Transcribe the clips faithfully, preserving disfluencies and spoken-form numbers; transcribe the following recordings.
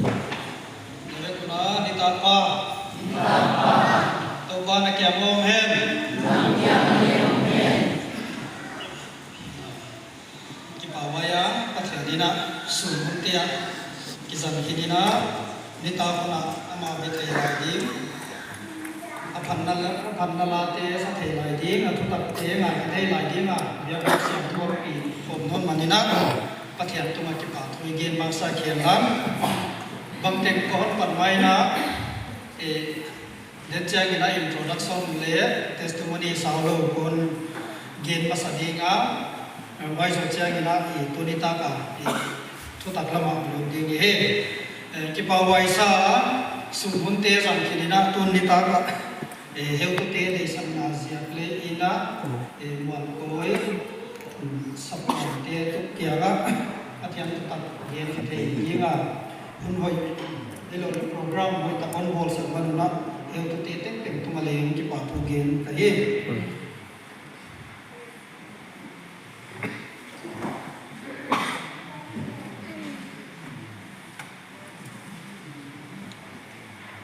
Nave kuna nitak pa. Toupa na kiang om hen. Kipak huai a, Pathian in a, sun hun te a, kizang khin in a, nitak hun a, amah bia thei lai ding. A phatna la, a phatna late sa thei lai ding, a thutakte ngaikhe thei lai ding a, biak siam tuak pi, khawm nawn man in a, Pathian tung a kipahthu i gen masa khin lam. Bangteng kon pan mai na, eh, Tua chiangin a introduction leh testimony saulou kon gen masa ding a, eh, huai zoh chiangin a i tuni tak a i thutak lam a lut ding i hi. Eh, kipak huai sa, sun hun te zang khin in a tuni tak a, eh, heutute deihsakna ziak leh in a, eh, mualpho, mm, saptuam te tuk kiang a, Pathian thutak gen kha thei ding a, hun hoih, hilou leh program hoihtak hon bawlsak man un a, heutute tengteng tung a leng kipahthu gen ka hi.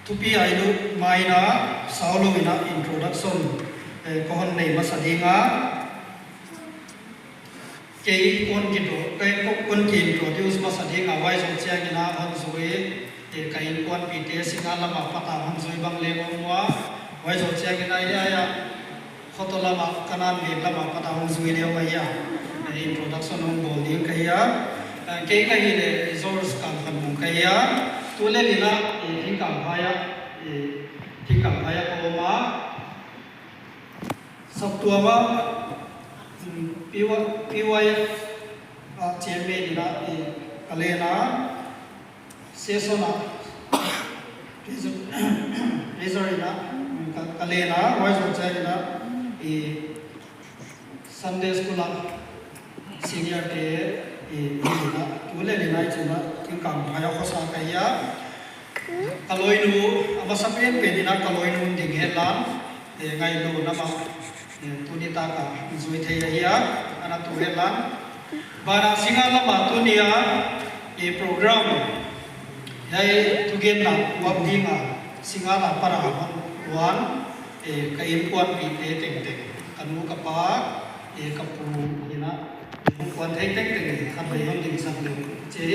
Thupi a i lut mai na, saulou in a introduction, eh, kon nei masa ding a. Kei kon ki introduce, kei kon ki introduce masa ding a, huai zoh chiangin a hon zui, eh, ka innkuanpihte Singngat lam apat a hon zui bang leng om ua, huai zoh chiangin a, ya, ya, Khoto lam a, Kanan veng lam apat a hon zui leng om a, ya, eh, introduction hon bawl ding ka hi a. Eh, kei ka hi leh George Kangkhanmung ka hi a. Tu leh ni in a, eh, Thingkangphai a, eh, Thingkangphai a ka om a. Saptuam a, mm, P Y, P Y F a chairman in a, eh, ka len a, session a, treasurer, treasurer in a, mm, ka, ka len a, huai zoh chiangin a, eh, Sunday school a, senior te, eh, hi in a, tu leh ni in a i chih in a, Thingkangphai a khosa ka hi a. Ka lawinu, a masa penpen in a ka lawinu ding hen la, eh, ngaihtuahna mah, eh, tuni tak a zui thei ahi a, ana tu hen la. Banah Singngat lam a tuni a, eh, program, hiai thugenna uap ding a, Singngat apat a hon kuan, eh, ka innkuanpihte tengteng, ka nu ka pa, eh, ka pu in a, kuan thei tengteng, khatvei hon dingsak leh, chi.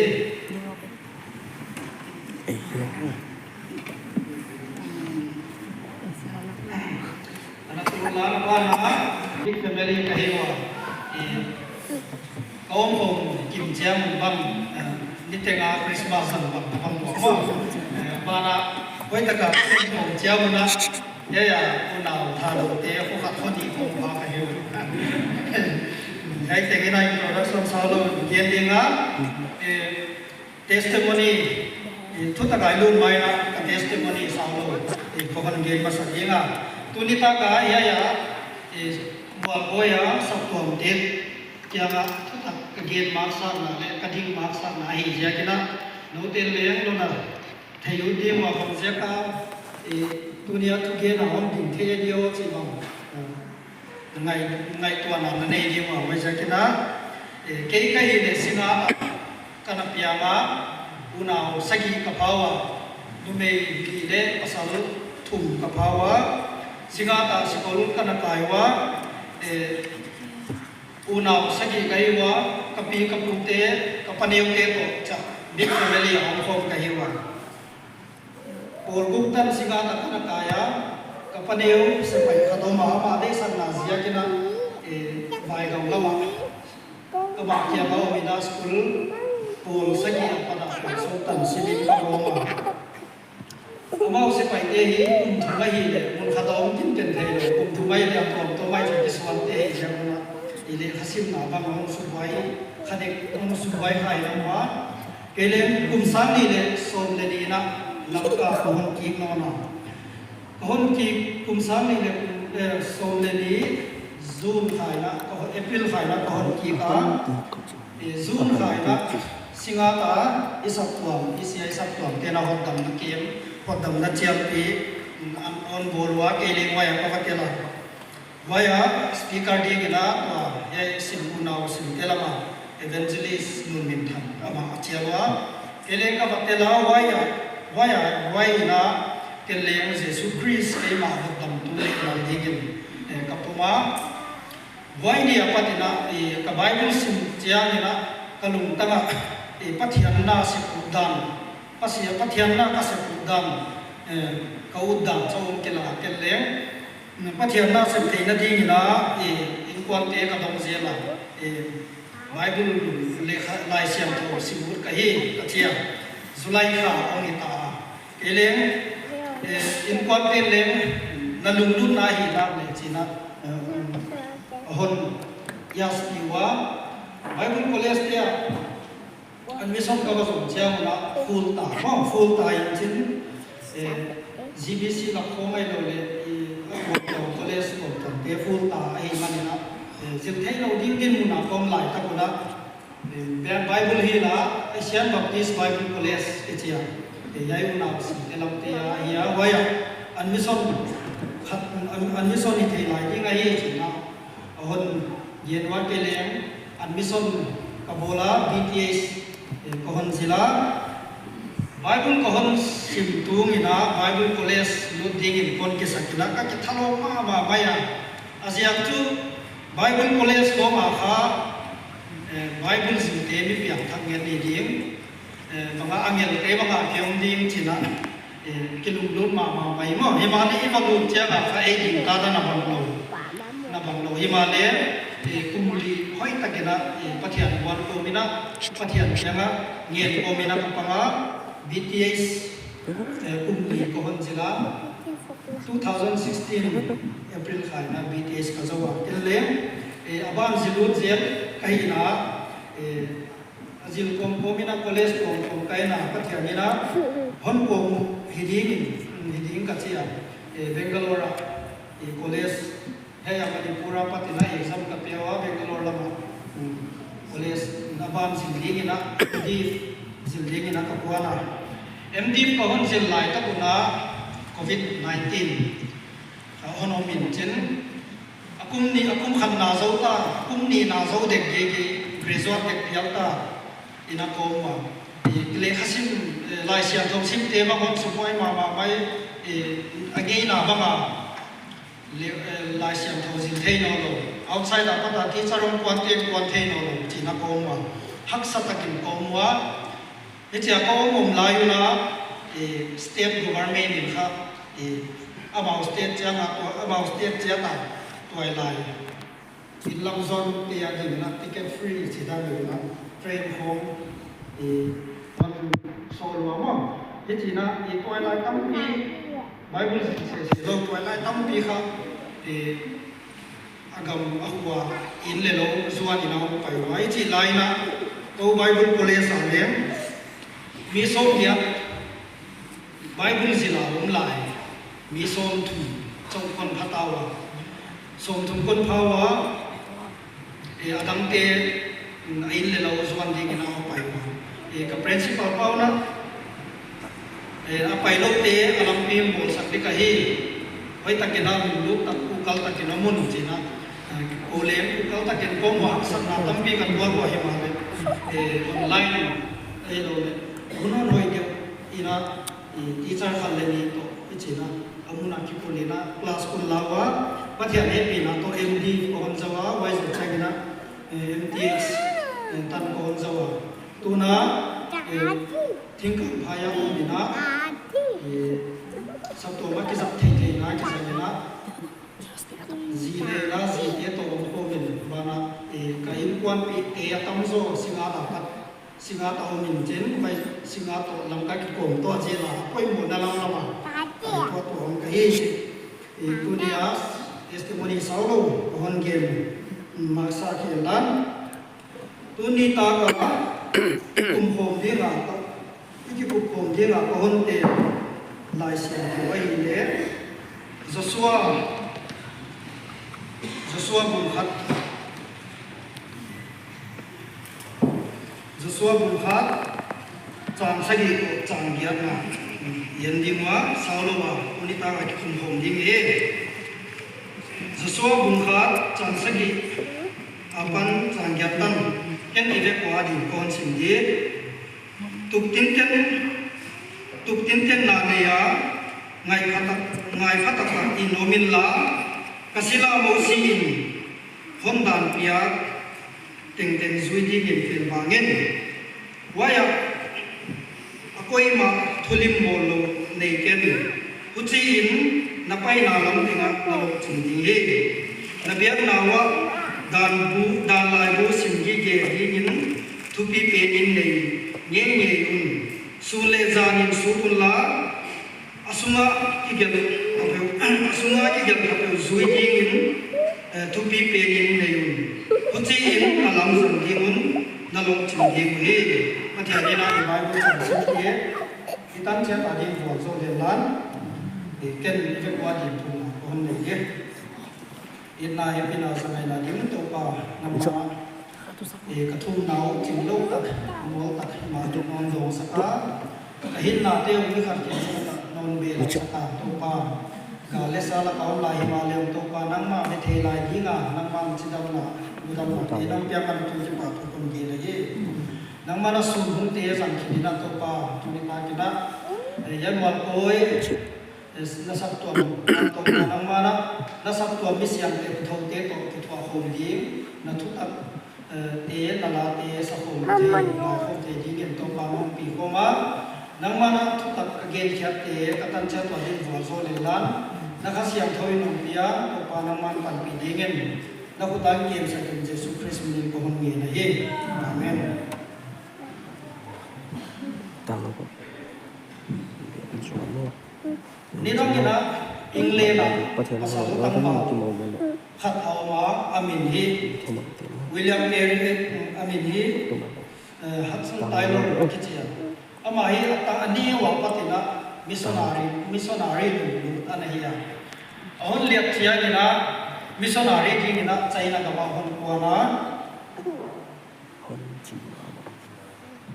Ana tu la na banah, big family ka hi ua. Eh, ka om khawm kim chiang bang, eh, niteng a Christmas zang bang, bang ua. Eh, banah, hoihtak a om khawm chiang un a, ya, ya, unau Thadou te, kho khat kho nih khawm ba ka hi ua. Hiai tengin a introduction saulou gen ding a, eh, testimony, eh, thutak a i lut mai na, ka testimony saulou, eh, kon gen masa ding a. Tuni tak a, ya, ya, eh, mualpho a, saptuamte kiang a, thutak ka gen maksakna leh, ka ding maksakna ahi ziakin a, noute leng lou na, theih ut ding ua bang ziak a, eh, tuni a thugen a hon ding thei diam chih bang, eh, ngai, ngaihtuahna na nei ding ua, huai ziakin a, eh, kei ka hi leh Singngat a ka na piang a, unau sagih ka pha ua, numei li leh pasal thum ka pha ua, Singngat a sikul ka na kai ua, eh, unau sagih ka hi ua, ka pi ka pute, ka paneute toh chia, big family a om khawm ka hi ua. Pawl guk tan Singngat a ka na kai a, ka paneu sepaih khat om a, amah deihsakna ziakin a, eh, Vaigaon lam a, amah kiang a om in a school, pawl sagih apat a pawl sawm tan sin in ka om a. Amau sepaihte hi kum thum ahi leh, mun khat a om kinken theilou, kum thum ahi leh, a tuamtuam ahi chu kisuante hi ziak un a, i leh kha simna bang hong subuai, kha dek hong subuai kha in a om a. Kei leng kum sang nih leh sawm leh nih in a Lamka ka hon kik nawn a. Ka hon kik kum sang nih leh kum, eh, sawm leh nih June kha in a, ka hon, April kha in a ka hon kik a. Eh, June kha in a Singngat a i saptuam, i sia i saptuamte'n a hotdamna camp, hotdamna chiampi, mm, an hon bawl ua, kei leng huai a ka va tel a. Huai a speaker dingin a, tua, hiai sim unau simte lam a, Evangelist Nunminthan, amah a chial ua. Kei leng ka va tel a, huai a, huai a, huai in a, kei leng Jesu Khrist keimah hotdamtu leh lam dingin, eh, ka pom a. Huai ni a pat in a, eh, ka Bible sim chiang in a, ka lungtang ah, eh, Pathian na sep dan, Pasia Pathian na ka sep dan, eh, ka ut dan chauh om kei la kei leng. Pathian na sem theihna dingin a, eh, innkuante ka dong zel a, eh, Bible leh kha-, Laisiangthou sim ut ka hi, ka chi a. July kha hong hi ta a. Kei leng, eh, innkuante leng, na lunglutna hi nak leh chi in a, eh, hon ask ua. Bible College te ah admission ka va zon chiang un a full ta, maw, full ta in chin, eh, G B C lak khawng ahih lou leh, i, a, Kuantan College, Kuantan te full ta ahihman in a, eh, zil theihlouh ding dinmun a ka om lai tak un a, eh, Bi-, Bible hi la, Asian Baptist Bible College kichi a, eh, hiai unau si te lam te a, hiai a, huai a, admission khat, ad-, admission hi thei lai ding ahi chi in a, a hon gen ua, kei leng admission ka bawl a, B T H, eh, ka hon zil a. Bible ka hon sim tung in a, Bible College lut dingin kon kisak in a, ka kithalawp mahmah mai a. A ziak chu Bible College kawm a kha, eh, Bible zilte mi piangthak ngen ni ding. Eh, bang a angel te bang a ki om ding chi in a, eh, kilunglut mahmah mai maw. Himahleh i va lut chiang a kha ei gingta dan a bang lou. Na bang lou. Himahleh, eh, kum li hoihtak in a, eh, Pathian bual kawm in a, Pathian kiang a ngen kawm in a ka pang a, B T H, eh, kum li ka hon zil a. Two thousand sixteen April kha in a B T H ka zou a. Kei leng, eh, a ban zil ut zel ka hi in a, eh, a zil kawmkawm in a college kawmkawm ka hi in a Pathian in a hon kawm hi ding in, hi ding ka chi a, eh, Bangalore a, eh, college, hiai a Manipur a pat in a exam ka pe ua Bangalore lam a, mm, college in a ban zil ding in a, M.Div zil ding in a ka kuan a. M.Div ka hon zil lai tak un a Covid nineteen a hon om in chin, a kum nih, a kum khat na zou ta, a kum nih na zou dek geigei, graduate dek pial ta, in a ka om ua. I, lehkhasim, eh, Laisiangthou simte bang hon sum huai mahmah mai, eh, a ngeina bang a, le, eh, Laisiangthou zil thei nawnlou. Outside a pat a teacher hong kuante kuan thei nawnlou, chi in a ka om ua. Haksa takin ka om ua. Hichia ka om om lai un a, eh, state government in kha, eh, amau state chiang a, amau state chiat a, tuailai inn lam zon te a ding in a ticket free chi dan in a, train khawng, eh, hon sawl ua maw. Hichi in a, eh, tuailai tampi, Bible sese lou tuailai tampi kha, eh, a gam a khua inn leh lou zuan in a hong pai ua. Hichi lai in a, kou Bible College a leng mi sawmgiat Bible zil a om lai, mi sawmthum chauh kon pha ta ua. Sawmthum kon pha ua, eh, a dangte, mm, a inn leh lou zuan ding in a hong pai ua. Eh, ka principal pa un a, eh, a pailoute a lampi bawlsak ding ka hi. Hoihtak in a lunglut tak, kukal tak in a mun chi in a. Eh, kou leng kukal tak in kon ua, haksatna tampi ka tuak ua himahleh, eh, online, eh, lou leh. Hun hon hoih deuh in a, eh, teacher khat leh nih toh, hichi in a, a mun a kikun in a, class kon la ua, Pathian hehpihna toh M.Div ka hon zou a, huai zoh chiang in a, eh, M.Th, eh, tan ka hon zou a. Tun a, eh, Thingkangphai a om in a, eh, saptuam a kizat theihtheihna kizat in a, zi leh la zite toh om khawm in, ban ah, eh, ka innkuanpihte a tamzaw Singngat a pat, Singngat a om in chin, huai Singngat toh Lamka kikawm toh a zel a, poimohna lamlam a, eh, tuah tuah om ka hi. Eh, tuni a testimony saulou ka hon gen, mm, masa kei lan. Tuni tak a, kum khawm ding a, i kikup khawm ding a ka hon tel Laisiangthou ahihleh, Joshua, Joshua bung khat, Joshua bung khat, chang sagih toh chang giatna en ding ua, saulou a, tuni tak a kikum khawm ding hi. Joshua bung khat, chang sagih apan chang giat tan, ken i vek ua ding kon sim di. Tuktinten, tuktinten na nei a, ngaikha tak, ngaikha tak tak in om inla, ka sila Mosi in hon dan piak tengteng zui dingin pen bangin. Huai ah, a koimah thulim bawl lou nei ken. Huchiin na paina lam tengah na lohching ding hi. Na biakna uah dan bu, dan laibu sim gige dingin thupi penin nei ngeingei un. Sun leh zanin sut unla, a sunga kigelh kha peuh, a sunga kigelh kha peuh zui dingin, eh, thupi penin nei un. Huchiin na lamzang ding un, na lohching ding uhi. Pathian in a i Bible chang sim te, i tan chiat a ding vualzawl lehlam, i ken i vek ua ding thu na kon nei ding. Itna hehpihna zangaihna ding Toupa nangmah, eh, ka thumna uh chinglou tak, mual tak, ma ding non dong saka. Ka hinna te uh mi khat khen saka, non be la saka, Toupa. Ka lesa la ka om lai himahleh Toupa nangmah ve thei lai dinga, nangmah chidamna, mudamna te nang piak ngal tungin kipahthu kon gen ahi. Nangmah na sun hong te zang khin in Toupa, tuni tak in, eh, yan mual koi, eh, na saptuam, Toupa nangmah na, na saptuam misiangthou te toh kithuah khawm ding, na thutak, eh, te, na la te, sa khawm thei, la khawm thei dingin Toupa nong pi khawm a, nangmah na thutak ka gen khiat te, ka tan chiat ua ding vualzawl lehlam, na Kha Siangthou in hon pia, Toupa nangmah panpih dingin, na khut a kem sak in Jesu Khrist min in ka hon ngen ahi. Amen. Talo ko. Nidang in England a pasal tangval khat a om a, a min hi William Carey, a min hi, eh, Hudson Taylor a kichi a. Amah hi a ta a neu a pat in missionary, missionary lunglut ana hi a. A hon liak chiang in missionary dingin China gam a hon kuan a.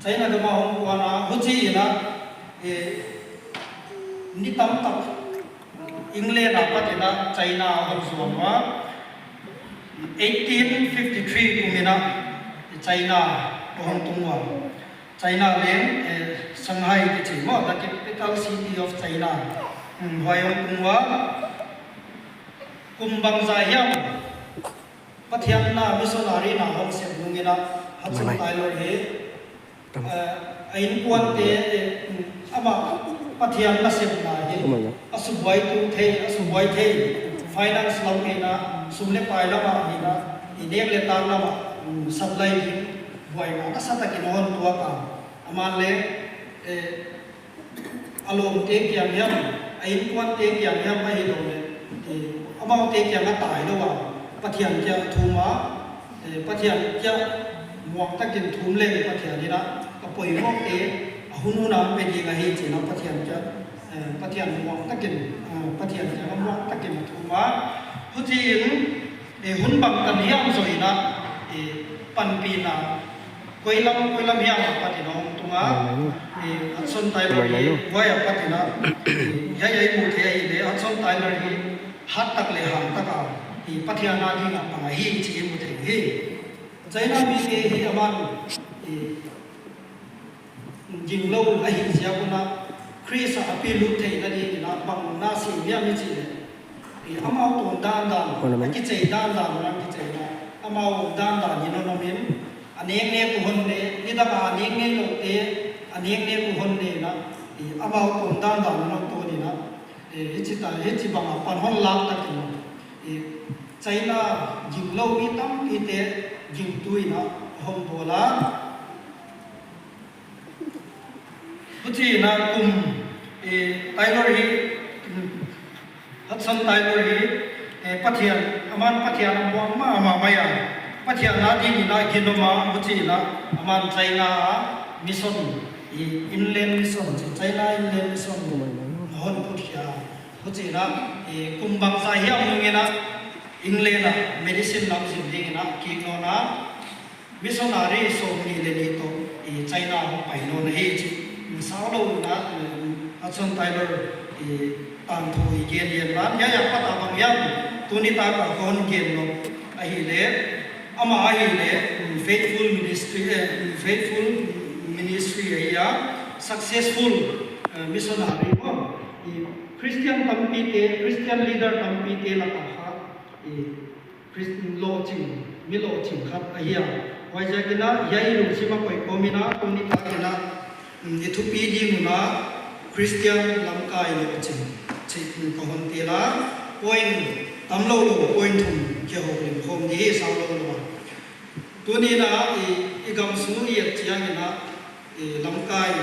China gam a hong kuan a, huchiin, eh, ni tamtak England a pat in China a hon zuan ua. Eighteen fifty-three kum in China a hong tung ua. China leng, eh, Shanghai kichi maw, the capital city of China. Hmm, huai hong tung ua. Kum bangzah hiam Pathian na missionary na hong sem nungin Hudson Taylor hi, eh, a innkuante, eh, amah Pathian nasepna hi a subuaitu thei, a subuai thei, finance lam in, sum leh pai lam ah in, i nek leh tak lam ah, mm, supply ding buaina nasatak in hon tuak a. Aman leng, eh, a lawmte kiang hiam, a innkuante kiang hiam ahihleh, eh, amaute kiang a tai lou a, Pathian kiang a thum a, eh, Pathian kiang muang takin thum leng Pathian in a poimohte a hun hun a pe ding ahi chi'n Pathian kiang, eh, Pathian muang takin, eh, Pathian kiang a muang takin a thum a. Huchiin, eh, hun bangtan hiam zoh in, eh, panpihna, Koilam, koilam hiam a pat in hong tung a, eh, Hudson Taylor hi, huai a pat in, eh, hiai a i mu thei ahihleh, Hudson Taylor hi, hat tak leh hang tak a, eh, Pathian a ding a pang ahi chih i mu thei hi. China mite hi aman, eh, ginglou ahih ziak un, Khrist a pi lut theihna dingin, bang na si hiam i chih leh. Eh, amau tuam dandan, a kichei dandan, a kichei dan. Amau dandan in hon om in, a nek nek uh hon ne, nidang a nek ngeiloute, a nek nek uh hon ne in, eh, amau tuam dandan in hon tuan in, eh, hichi ta, hichi bang a pan hon lak takin, eh, China ginglou mi tampite gingtu in hon bawl a. Huchiin kum, eh, Taylor hi, mm, Hudson Taylor hi, eh, Pathian, aman Pathian a muang mahmah mai a. Pathian a dingin a ginom a, huchiin aman China a mission, eh, Inland Mission, China Inland Mission hon put khia. Huchiin, eh, kum bangzah hiam nungin England a medicine lam zin dingin kik nawn a. Missionary sawmnih leh nih toh, eh, China hong pai nawn ahi chih. Saulou in, eh, Hudson Taylor, eh, tangthu i gen lian lan. Hiai a pat a bang hiam, tuni tak a kon gen nawn ahihleh. Amah ahihleh, mm, Faithful Ministry, eh, Faithful Ministry ahi a, successful, eh, missionary maw. I Christian tampite, Christian leader tampite lak ah kha, i Christian lohching, mi lohching khat ahi a. Huaiziakin a, hiai lungsim a koih kawmin a, tuni takin a, mm, i thupi ding un a, Christian lamkai lohching chih, mm, ka hon tel a, point tamlou lou, point thum kihou lim khawm di hi, sau lou lou a. Tuni'n a, i, i gam sung i et chiangin a, i lamkai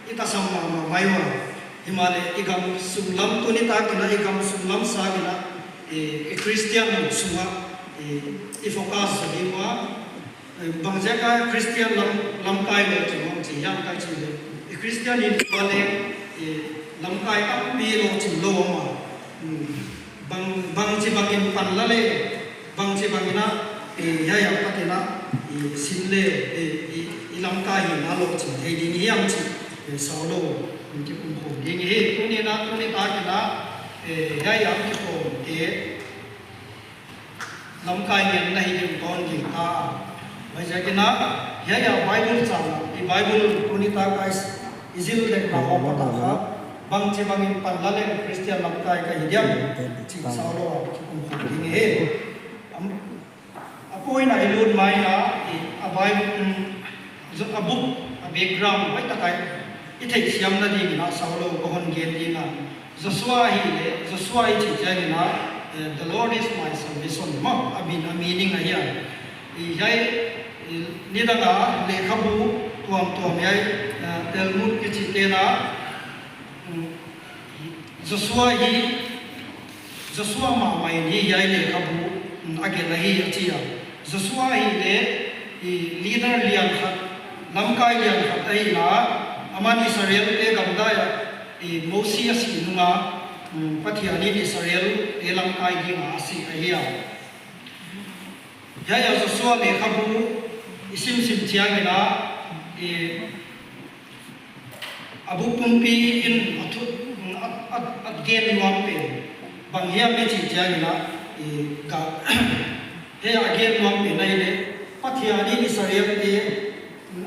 i tasam mahmah mai ua. Himahleh i gam sung lam, tuni takin a i gam sung lam sangin a, i, i Christian sung a, i, i focus sa ding ua. I, bangziak a Christian lam, lamkai lohching om chi hiam ka chih leh, i Christian in tua leh, i, lamkai tampi lohching lou om a. Hmm. Bang, bangchibangin pan la leh, bangchibangin a, eh, hiai a patin a, eh, sim leh, eh, i, i lamkai hihna lohching thei ding hiam chih, eh, sau lou, in kikum khawm ding hi. Tuni'n a, tuni takin a, eh, hiai a kikhawmte lamkai ngen na hi ding kon ding ta. Huaiziakin a, hiai a Bible chang, i Bible tuni tak a i zil dek na om a pat a kha, bangchibangin pan la leng Christian lamkai ka hi diam chih sau lou a kikum khawm ding hi. Am, a point a i lut mai a, i, a Bible, mm, zo-, a book, a background, huai tak a i theihsiamna dingin a sau lou ka hon gen ding a. Joshua hi leh, Joshua i chih chiangin a, eh, "The Lord is my salvation" maw, a min, a meaning ahi a. I hiai, i, nidang a lehkhabu tuamtuam hiai, eh, Talmud kichite'n a, mm, Joshua hi, Joshua mahmah in hiai lehkhabu, mm, a gelh ahi a chi a. Joshua hi leh, i, leader lian khat, lamkai lian khat ahi a, aman Israelte gamdai a, i, Mosi a si nung a, mm, Pathian in Israelte lamkai ding a a si ahi a. Hiai a Joshua lehkhabu i simsim chiangin a, i, a bu pumpi in a thu, a, a, a gen nuam pen bang hiam i chih chiangin a, i, ka, hiai a gen nuam pen ahi leh, Pathian in Israelte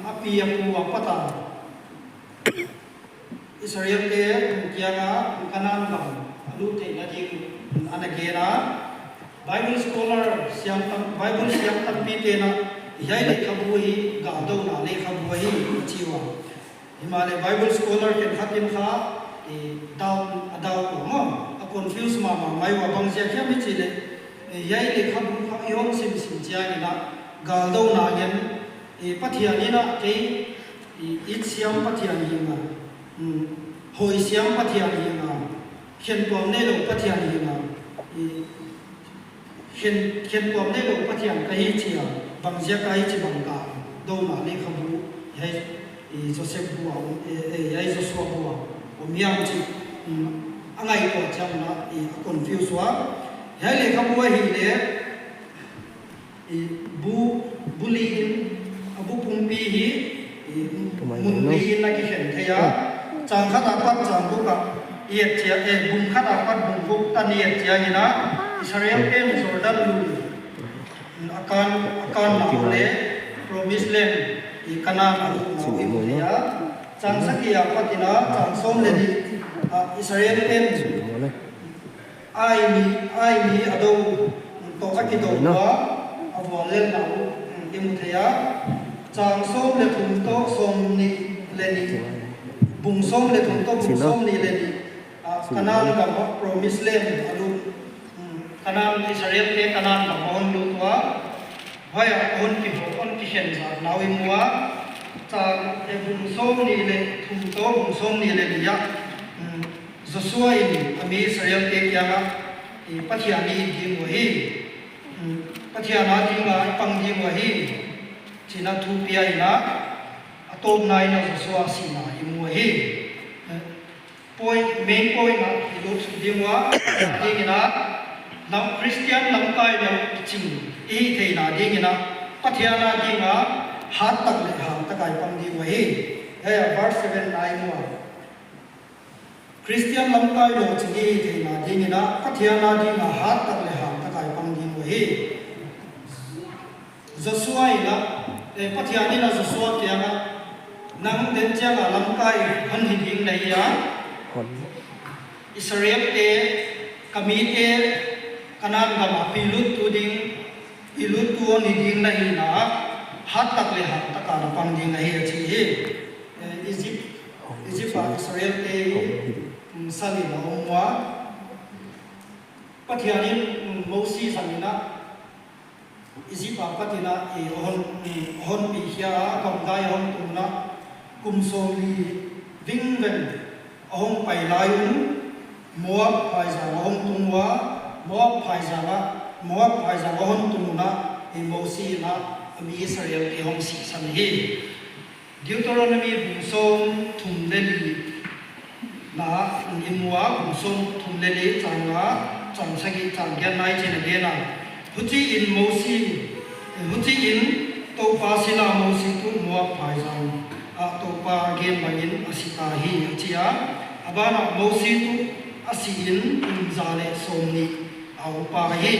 a pi a pu a pat a, Israelte kiang a Kanan gam a lut theihna ding ana gen a. Bible scholar siam tam, Bible siam tampite'n a, hiai lehkhabu hi galdouna lehkhabu ahi chi ua. Himahleh Bible scholar khenkhat in kha, i, doubt, a doubt ua maw, a confuse mahmah mai ua, bangziak hiam i chih leh, i, hiai lehkhabu kha i hon simsim chiangin a, galdouna ngen, i, Pathian in a kei, i, it siam Pathian hi ngal, mm, hoi siam Pathian hi ngal, khentuam neilou Pathian hi ngal, i, khen, khentuam neilou Pathian ka hi chi a, bangziak a hichibang galdouna lehkhabu hiai, i, Joseph bu a, i, i, hiai Joshua bu a om hiam chih, mm, a ngaihtuah chiangin a, i, a confuse ua. Hiai lehkhabu ahi leh, i, bu, bu li in, a bu pumpi hi, i, mun li in a kikhen thei a. Chang khat apat chang guk a i et chiang, eh, bung khat apat bung guk tan i et chiangin a, Israelte'n Jordan lui a kan, a kanna uh leh Promised Land, i, Kanan a lutna uh i mu thei a. Chang sagih apat in a, chang sawm leh nih a, Israelte'n Ai mi, Ai mi a dou toh a kidou ua, a vuallelhna uh i mu thei a. Chang sawm leh thum toh sawmnih leh nih, bung sawm leh thum toh bung sawmnih leh nih, a, Kanan gam a, Promised Land a lut, mm, Kanan, Israelte Kanan gam a hon lut ua. Huai a hon ki, hon kikhen zatna uh i mu a. Chang, eh, bung sawmnih leh thum toh bung sawmnih leh nih a, mm, Joshua in a mi Israelte kiang a, i, Pathian i it ding uh ahi, mm, Pathian a ding a i pang ding uh ahi, chi'n a thu pia in a, a tawpna in a Joshua sihna i mu ahi. Eh, point, main point a i lut suk ding ua, dingin a, lam, Christian lamkai lohching i hih theihna dingin a, Pathian a ding a hat tak leh ham tak a i pang ding uh ahi. Hiai a verse seven a i mu a. Christian lamkai lohching i hih theihna dingin a, Pathian a ding a hat tak leh ham tak a i pang ding uh ahi. Joshua in a, eh, Pathian in a Joshua kiang a, Nang den chiang a lamkai hon hi ding na hi a. Israel te, ka mite, Kanan gam a piluttu ding, piluttu hon hi ding na hi na, hat tak leh hang tak a na pang ding na hi a chi hi. Eh, Egypt, Egypt a Israel te hi, mm, sal in a om ua. Pathian in, mm, Mosi zang in a, Egypt a pat in a, eh, hon, eh, hon pi khia a, gamdai hon tung in a, kum sawmli vingven a hong pai lai un, Moab phaizang a hong tung ua, Moab phaizang a, Moab phaizang a hon tung un a, eh, Mosi in a, a mi Israel te hong sihsan hi. Deuteronomy bung sawmthum leh li na i mu a, bung sawmthum leh li chang nga, chang sagih, chang giat na i chin a gen a. Huchiin Mosi, huchiin Toupa sin a Mosi tuh Moab phaizang a Toupa gen bangin a si ta hi a chi a. A ban ah Mosi tuh a si in kum za leh sawmnih a upa hi.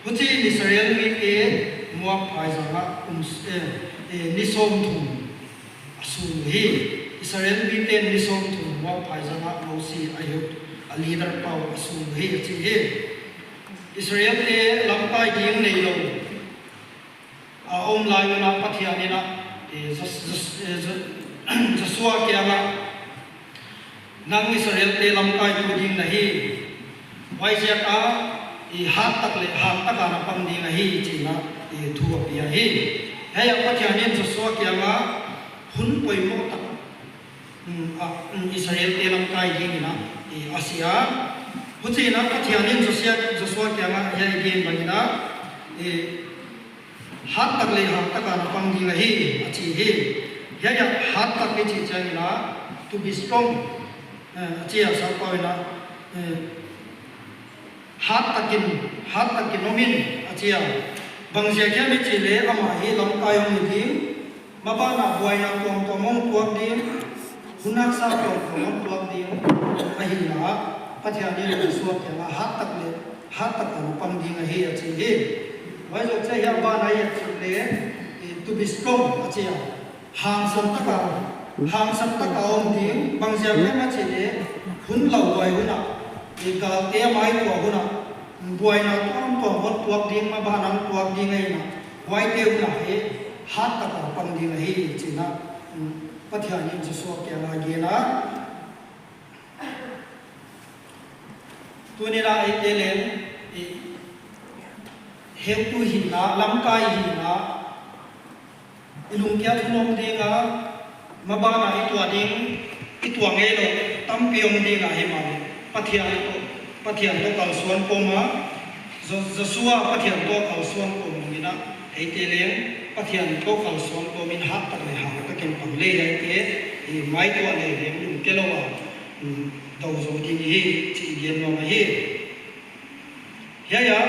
Huchiin Israel mite Moab phaizang a kum s-, eh, eh, ni sawmthum a sung hi. Israel mite ni sawmthum Moab phaizang a Mosi a hi, a leader pau a sung hi a chi hi. Israel te lamkai ding neilou a om lai un a Pathian in a, eh, Jos-, Jos-, eh, Jo-, Joshua kiang a, nang Israel te lamkaitu ding na hi. Huaiziak a, i hat tak leh hang tak a na pang ding na hi chi in a, i thu a pia hi. Hiai a Pathian in Joshua kiang a hun poimoh tak, mm, a, mm, Israel te lamkai ding in a, i a sia. Huchiin a Pathian in Joshua, Joshua kiang a hiai gen bangin a, i hat tak leh hang tak a na pang ding na hi a chi hi. Hiai a hat tak i chih chiangin a, to be strong, eh, a chi a, Singpau in a, eh, hat takin, hat takin om in a chi a. Bangziak hiam i chih leh amah hi lamkai hong hi ding, maban ah buaina tuamtuam hong tuak ding, hun haksa tuamtuam hong tuak ding ahi a, Pathian in Joshua kiang a hat tak leh hang tak a na pang ding na hi a chi hi. Huai zoh chiang hiai a ban ah i et chih leh, eh, to be strong a chi a. Hangsan tak a, hangsan tak a om ding, bangziak hiam i chih leh, hun lauhuai hun a, i galte a maituah hun a, buaina tuamtuam hon tuak ding, maban ah tuak ding ahi a, huaite hun a hi, hat tak a pang ding na hi chi in a, mm, Pathian in Joshua kiang a gen a. Tuni'n a eite leng, i, heutu hihna, lamkai hihna, i lungkia thunom ding a, maban ah i tuah ding, i tuah ngeilouh tampi om ding a, himahleh Pathian toh, Pathian toh kalsuan kawm a, Jo-, Joshua Pathian toh kalsuan kawm bangin a, eite leng Pathian toh kalsuan kawm in hat tak leh hang takin pang leh hiaite i maituah leh leng lungke lou a, mm, dou zou ding hi chih i gen nuam ahi. Hiai a,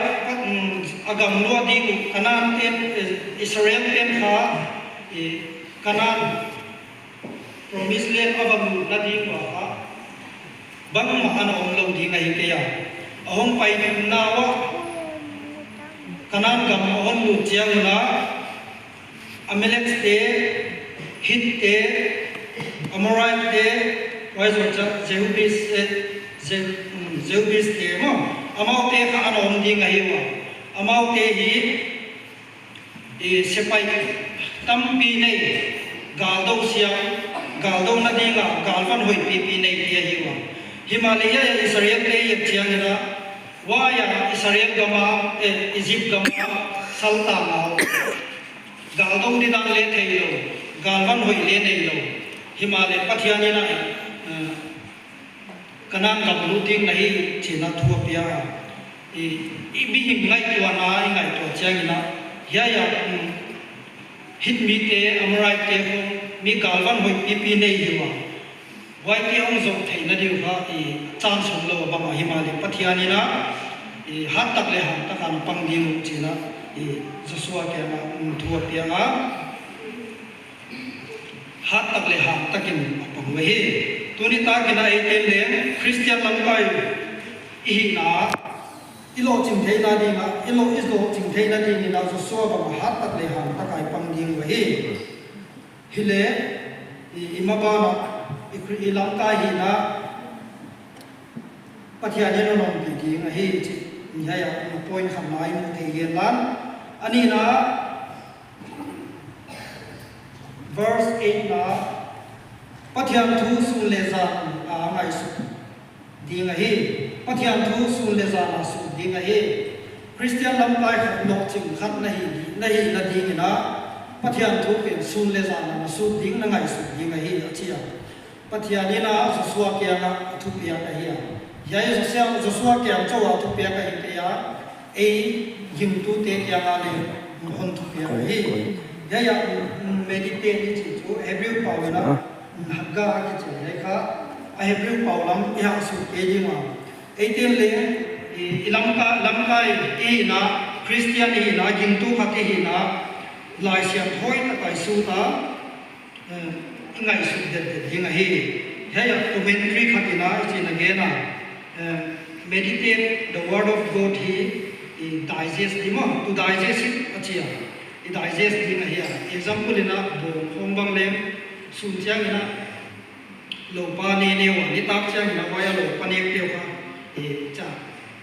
mm, a gam luah ding uh Kanan ten, eh, Israel ten kha, eh, Kanan Promise Land a va lutna ding ua kha, bangmah ana omlou ding ahi kei a. A hong pai ding na ua, Kanan gam a hong lut chiang un a, Amalek te, Hit te, Amorite te, huai zoh chiang Jebus, eh, Je-, mm, Jebus te maw. Amaute kha ana om ding ahi ua. Amaute hi, i, sepaih tampi nei, galdou siang, galdouna ding a, galvan hoih pipi nei te ahi ua. Himahleh hiai a Israel te i et chiangin a, huai a Israel gam a, eh, Egypt gam a, saltang a, galdou didan leh theilou, galvan hoih leh neilou. Himahleh Pathian in a, eh, Kanan gam lut ding na hi chi in a thu a pia. I, i mihing ngaihtuahna i ngaihtuah chiangin a, hiai a, mm, Hit mite, Amorite te khong, mi galvan hoih pipi nei hi ua. Huaite hong zoh theihna ding uh kha, i, chance omlou a bang a, himahleh Pathian in a, i, hat tak leh hang tak a na pang ding uh chi in a, i, Joshua kiang a, mm, thu a pia a. Hat tak leh hang takin a pang uhi. Tuni takin a eite leng Christian lamkai i hihna, i lohching theihna ding a, i loh, i lohching theihna dingin a Joshua bang a hat tak leh hang tak a i pang ding uhi. Hileh, I, i maban ah, i Khri-, i lamkai hihna, Pathian in a ompih ding ahi chih, hiai a point khatna i mu thei hial a. A nihna, verse eight na, Pathian thu sun leh zan a ngaihsut ding ahi. Pathian thu sun leh zan a sut ding ahi. Khristian lamkai khat lohching khat na hi, na hihna dingin a, Pathian thu pen sun leh zan a na sut ding, na ngaihsut ding ahi, a chi a. Pathian in a Joshua kiangah a thupiak ahi a. Hiai Joshua, Joshua kiang chauh a thupiak ahi kei a, ei gingtute kiangah leng hon thupiak ahi. Hiai a, mm, meditate i chih chu Hebrew pau in a, mm, haggah a kichi ahi kha, a Hebrew pau lam i hahsut kei ding a. Eite'n leng, i, i lamka-, lamkai i hihna, Khristian i hihna, gingtu khat i hihna, Laisiangthou hoih tak a i sut a, eh, i ngaihsut det det ding ahi. Hiai a commentary khat in a, i chin again a, eh, meditate the word of God hi, i digest di maw, to digest it a chi a. I digest ding ahi a. Example in a, bawng khawng bang leng, sun chiang in a, loupa ne ne ua, nitak chiang in a huai a loupa nek te uh kha, eh, cha,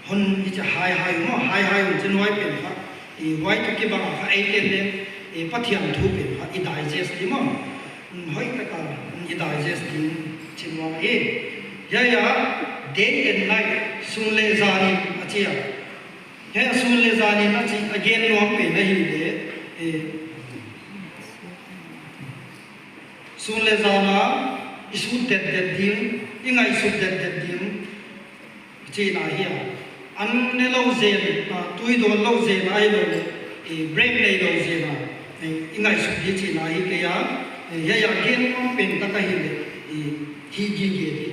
hon i cha hai hai maw, hai hai un chin huai pen kha, eh, huai toh kibang a kha eite'n leng, eh, Pathian thu pen kha, i digest di maw. Mm, hoih tak a, mm, i digest ding chin huai hi. Hiai a, day and night, sun leh zan in a chi a. Hiai a sun leh zan in a chi, a gen nuam pen ahi leh, eh, sun leh zan a, i sut det det ding, i ngaihsut det det ding, chihna ahi a. An ne lou zen, ah, tui dawn lou zen ahih lou leh, eh, break nei lou zen a, eh, i ngaihsut di chihna ahi kei a, eh, hiai a gen nuam pen tak ahi leh, eh, hih gige di,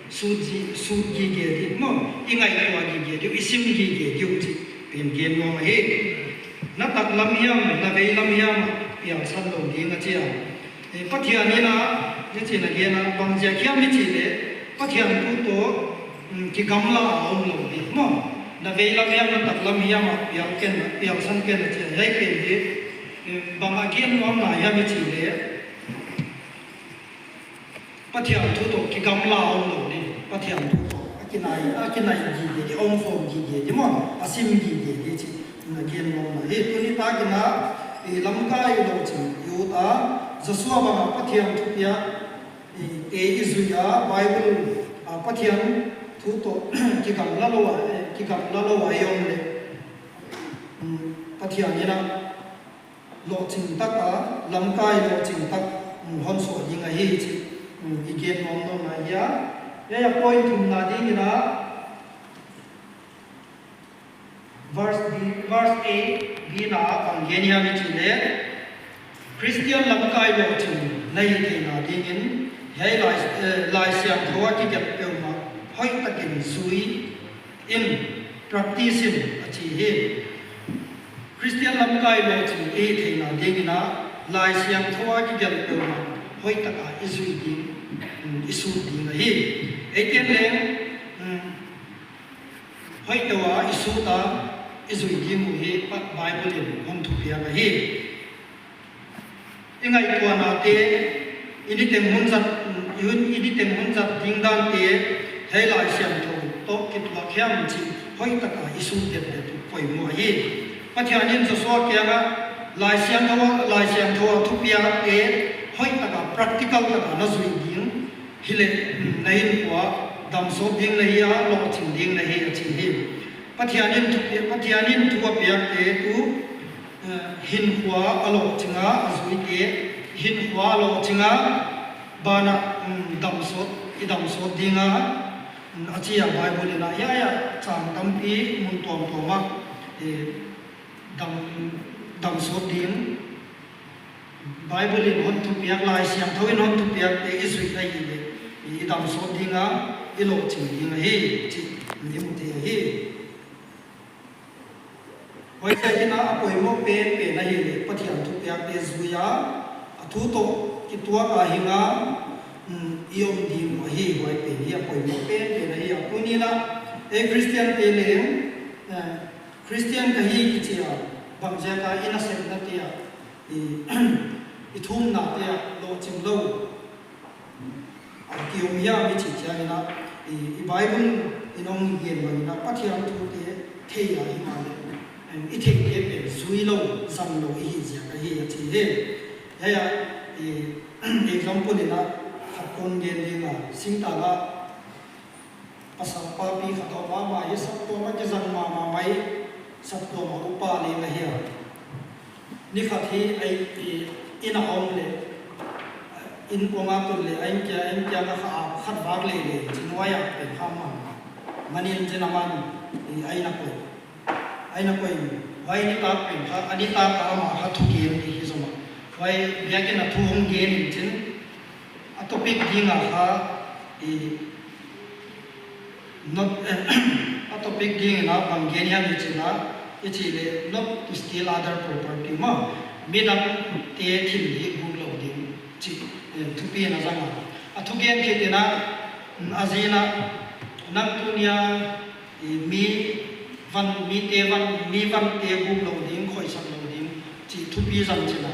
sut zi-, sut gige di, maw, i ngaihtuah gige di, i sim gige di uh chih pen gen nuam ahi. Na taklam hiam, na veilam hiam, pialsan lou ding a chi a. Eh, Pathian in a, i chin again a, bang ziak hiam i chih leh, Pathian thu toh, mm, kigamla a om lou di, maw. Na veilam hiam, na taklam hiam a, pial ken, pialsan ken a chi a, hiai pen hi, eh, bang a gen nuamna hiam i chih leh, Pathian thu toh kigamla a om lou di, Pathian thu toh, a kinai, a kinai gige di, a omkhawm gige di maw, a sim gige di chih, na gen nuamna hi, tuni tak in a, i lamkai lohching i ut a, Joshua bang a Pathian thupiak, i, te i zui a, Bible, a, Pathian thu toh, kigamla lou a, eh, kigamla lou a i om leh. Mm, Pathian in a, lohching tak a, lamkai lohching tak, mm, hon suah ding ahi chih, mm, i gen nuam nawn ahi a. Hiai a point thumna dingin a, verse B, verse A, B na a bang gen hiam i chih leh, Khristian lamkai lohching na hih theihna dingin, hiai Lai, eh, Laisiangthou a kigelh peuhmah, hoih takin zui in, practice in a chi hi. Khristian lamkai lohching i hih theihna dingin a, Laisiangthou a kigelh peuhmah hoih tak a i zui ding, mm, i sut ding ahi. Eite'n leng, mm, hoih tak a i sut a, i zui ding uh hi Pa-, Bible in hon thupiak ahi. I ngaihtuahnate, i niteng hun zat, i hun, i niteng hun zat ding dante, hiai Laisiangthou toh kituak hiam chih, hoih tak a i sut det det uh poimoh ahi. Pathian in Joshua kiangah, Laisiangthou a, Laisiangthou a thupiakte, hoih tak a practical tak a na zui ding, hileh, mm, na hinkhua damsawt ding na hi a, lohching ding na hi a chi hi. Pathian in thu, Pathian in thu a piakte tuh, eh, hinkhua a lohching a, a zuite, hinkhua a lohching a, banah, mm, damsawt, i damsawt ding a, mm, a chi a Bible in a, hiai a chang tampi mun tuamtuam ah, eh, dam, damsawt ding. Bible in hon thupiak, Laisiangthou in hon thupiakte i zuih ahihleh, i damsawt ding a, i lohching ding ahi, chih i mu thei ahi. Huaiziakin a poimoh penpen ahihleh, Pathian thupiakte zui a, a thu toh kituak a hing a, um, i om ding uh ahi, huai pen hi a poimoh penpen ahi a. Tuni'n a, ei Khristiante leng, eh, Khristian ka hi kichi a, bangziak a i nasepnate ah, i, i thumnate ah lohching lou. ki om hiam i chih chiangin a, i, i Bible in hong gen bangin a Pathian thute thei a himahleh, em, i theihte pen zui lou, zang lou i hih ziak ahi a chi hi. Hiai a, i, example in a khat kon gen ding a, singtang a pasal papi khat a om a, amah hi saptuam a kizang mahmah mai, saptuam a upa leng ahi a. Ni khat hi a, i, inn a om leh, inn kong a tun leh, a inn kia, a inn kia a kha a khat vak leh leh, chin huai a pen kha man. Man in chin aman, i, a inn a koih. A inn a koih. Huai nitak pen kha, a nitak a amah kha thugen i hi zom a. Huai biakin a thu hong gen in chin, a topic ding a kha, i, not, a topic ding in a bang gen hiam i chih leh, i chih leh not to steal other property maw. Midangte thil hih guk lou ding chih, eh, thupi in a zang a. A thugen khit in a, a zi in a, nang tuni a, i, mi van, mite van, mi vante guk lou ding, khoihsak lou ding chih thupi zang chin a.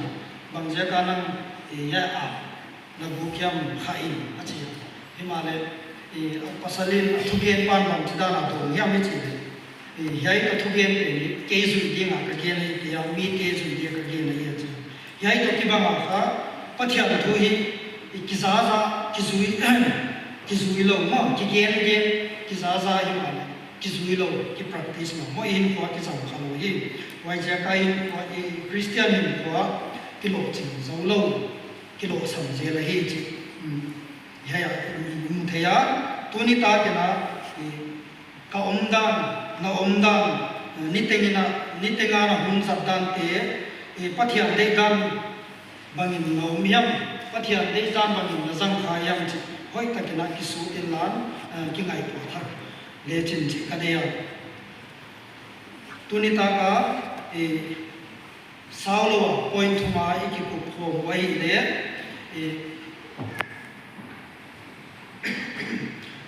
Bang ziak a nang, i, hiai a na guk hiam kha in a chi a. Himahleh, i, a pasal in a thugen pan bangchidan a dawng hiam i chih leh, i, hiai ka thugen pen hi kei zui ding a ka gen ahi kei a, mite zui ding a ka gen ahi a chi. Hiai toh kibang a kha, Pathian thu hi, i, kizaza, kizui, kizui lou maw, kigen gen, kizaza himahleh kizui lou, ki practice maw, maw i hinkhua kizang kha lou hi. Huaiziak a i hinkhua, i, Christian hinkhua kilohching zou lou, kilohsam zel ahi chih, um, hiai a, um, um, thei a, tuni tak in a, i, ka omdan, na omdan, eh, niteng in a, niteng a na hun zat dante, eh, Pathian deihdan bangin na om hiam, Pathian deihdan bangin na zang kha hiam chih hoihtak in a kisut inla, eh, kingaihtuah thak lechin chih ka deih a. Tuni tak a, eh, sau lou a point thum a i kikup khawm uh ahihleh, eh,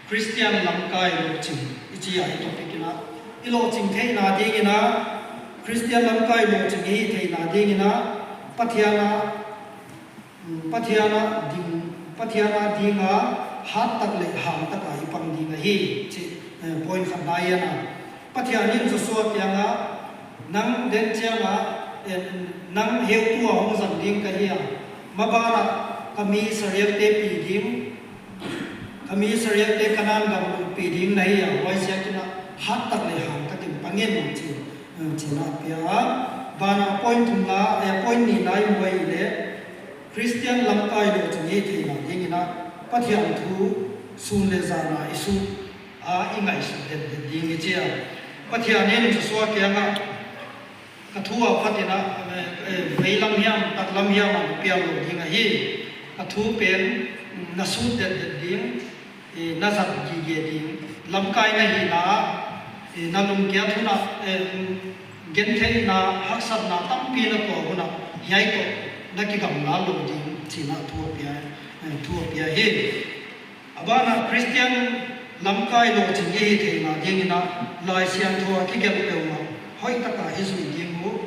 Christian lamkai lohching i chih a i topic in a, i lohching theihna ding in a, Christian lamkai lohching i theihna ding in a, Pathian a, mm, Pathian a ding, Pathian a ding a, hat tak leh ham tak a i pang ding ahi chih, eh, point khat na i en a. Pathian in Joshua kiang a, nang den chiang a, eh, nang heutu a hong zang ding ka hi a, maban a ka mi Israelte pi ding, ka mi Israelte Kanan gam lut pi ding na hi a, huaiziak in a hat tak leh ham tak in pang in chi, eh, chihna pia a. Ban a point thum na, eh, point nihna i mu ahihleh, Christian lamkai lohching i theihna ding in a, Pathian thu sun leh zan a i sut a i ngaihsut deuhdeuh ding i chi a. Pathian in Joshua kiang a, ka thu a phat in a, eh, eh, veilam hiam, taklam hiam a na pial lou ding ahi. Ka thu pen, mm, na sut deuhdeuh ding, eh, na zat gige ding. Lamkai na hihna, eh, na lungkiat hun a, eh, gentheihna, haksatna tampi na tuah hun a, hiai toh na kigam lou ding chihna thu a pia, eh, thu a pia hi. A ban a Christian lamkai lohching i theihna ding in a, Laisiangthou a kigelh peuhmah hoihtak a i zui ding uh,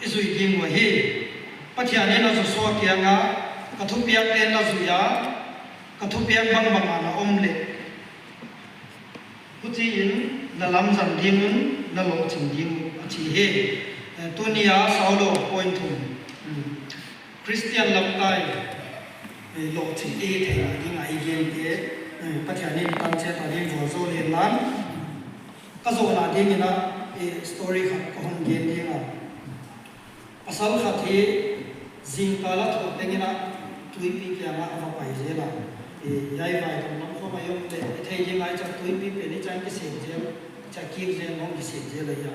i zui ding uh ahi. Pathian in a Joshua kiang a, ka thupiakte na zui a, ka thupiak bangbang a na om leh, huchiin na lamzang ding un, na lohching ding uh a chi hi. Eh, tuni a sau lou point thum. Hmm. Christian lamkai, eh, lohching i theihna ding a i gente, eh, Pathian in tan chiat a ding vualzawl hen la. Ka zohna ding in a, eh, story khat ka hon gen ding a. Pasal khat hi zingkal a thuak teng in a tuipi kiang a va pai zel a. Eh, hiai vai tawm lam khawng a i om leh, i thei ding ahi chiah tuipi pen i chan kisem zel, chiah kik zel, hong kisem zel ahi a.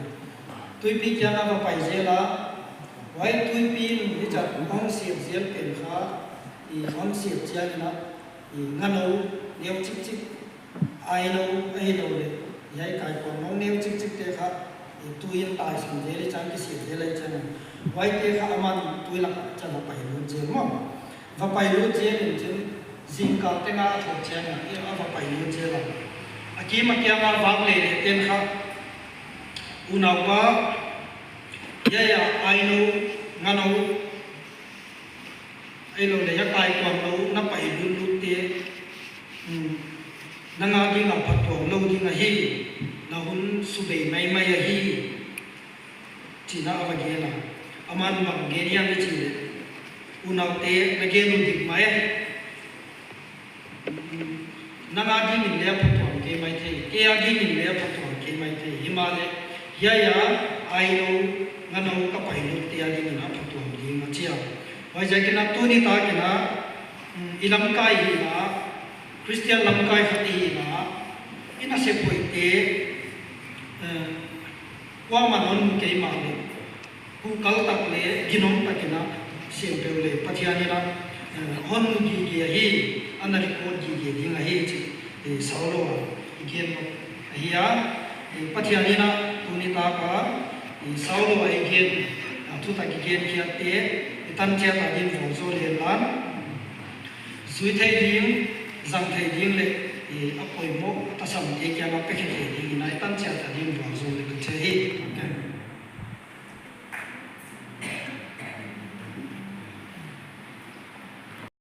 Tuipi kiang a va pai zel a, huai tuipi in hichia hong sep zel pen kha, i hong sep chiang in a, i nganou neu chikchik, ainou, ahilouleh hiai kaikuang nou neu chikchik te kha, i tui in taisan zel i chan kisem zel ahi chiang in. Huaite kha aman tui lak ah chiah va pai lut zel maw. Va pai lut zel in chin, zingkal teng a a thuak chiang in, i a va pai lut zel a. A kim a kiang a vak leh leh ten kha, unaupa, hiai a ainou, nganou, ahilouleh hiai kaikuang nou na pai lut hi, na hun suk bei maimai ahi, chi'n a va gen a. Aman bang gen hiam i chih leh, unaute, na gen uh dik mai. Nang a dingin leng a phatuam kei maithei, kei a dingin leng a phatuam kei maithei. Himahleh, hiai a, ai nou, nga nou ka pai noute a dingin a phatuam ding a chi a. Huaiziakin a tuni takin a, mm, i lamkai hi a, Christian lamkai khat i hi a, i nasep hoihte, eh, kuamah hon mu kei mahleh, huhkal tak leh ginom takin a, siam peuh leh Pathian in a, eh, hon mu gige hi, ana record gige ding ahi chih, eh, Saulo a i gen lou ahi a, eh, Pathian in a tuni tak a, eh, Saulo a i gen, a thutak i gen khiatte, i tan chiat a ding vualzawl leng lan, zui thei ding, zang thei ding leh, eh, a poimoh, a tasamte kiang a pe khe thei dingin a i tan chiat a ding vualzawl.